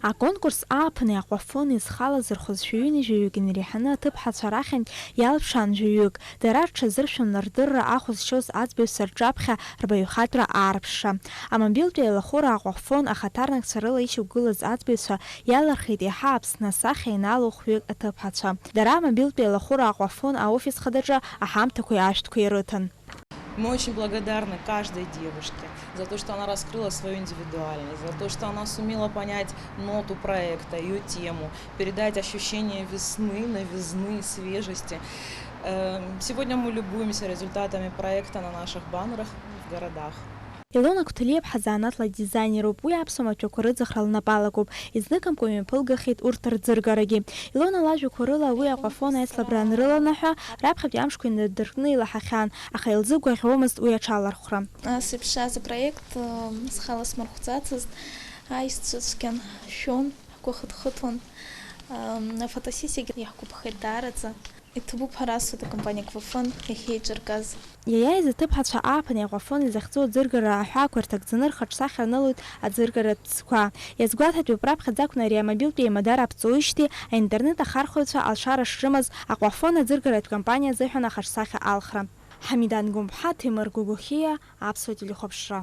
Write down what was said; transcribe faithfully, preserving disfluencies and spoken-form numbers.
Аконкурс ааԥын Аҟәафон изхалаз рхәы зшәаҩынҩажәаҩык инареиҳаны аҭыԥҳацәа рахьынтә иалԥшаан жәаҩык, дара рҽазыршәон рдырра ахә зшьоз аӡбаҩцәа рҿаԥхьа рбаҩхатәра аарԥшра. Амобилтә еилахәыра Аҟәафон ахаҭарнакцәа рыла ишьақәгылаз аӡбаҩцәа иалырхит еиҳа Аԥсны асахьа инаало хәҩык аҭыԥҳацәа. Дара амобилтә еилахәыра Аҟәафон аофис хадаҿы аҳамҭақәеи ашәҭқәеи рыҭан. Мы очень благодарны каждой девушке за то, что она раскрыла свою индивидуальность, за то, что она сумела понять ноту проекта, ее тему, передать ощущение весны, новизны, свежести. Эм, Сегодня мы любуемся результатами проекта на наших баннерах в городах. Илона Қәҭалиаԥҳа занааҭла дизайнеруп, уи аԥсуа маҭәақәа рыӡахра лнапы алакуп, изныкымкәа имҩаԥылгахьеит урҭ рӡыргарагьы. Илона лажәақәа рыла уи Аҟәафон аицлабра анрыланаҳәа, раԥхьатәи амшқәа инадыркны илаҳахьан, аха илзыгәаӷьуамызт уи аҽалархәра. Ас иԥшааз апроект, э, схала смырхәӡацызт, аишьцәа цәгьан ҳшәон, ҳгәы хыҭхыҭуан. Ам, афотосессиагьы иаҳгәаԥхеит даараӡа. Иҭабуп ҳәа расҳәоит акомпаниа Квафон иахьеиҿырказ. Иаиааиз аҭыԥҳацәа ааԥын Аҟәафон изахьӡу аӡыргара аҳәаақәа ирҭагӡаны рхаҿсахьа рнылоит аӡыргаратә ҵқәа. Иазгәаҭатәуп, раԥхьаӡа акәны ари амобилтәи имадар аԥҵоуижьҭеи аинтернет ахархәаҩцәа алшара шрымаз Аҟәафон аӡыргаратә компаниа азыҳәан ахаҿсахьа алхра. Ҳамидан Гәымԥҳа, Ҭемыр Гәыгәхиа, Аԥсуа телехәаԥшра.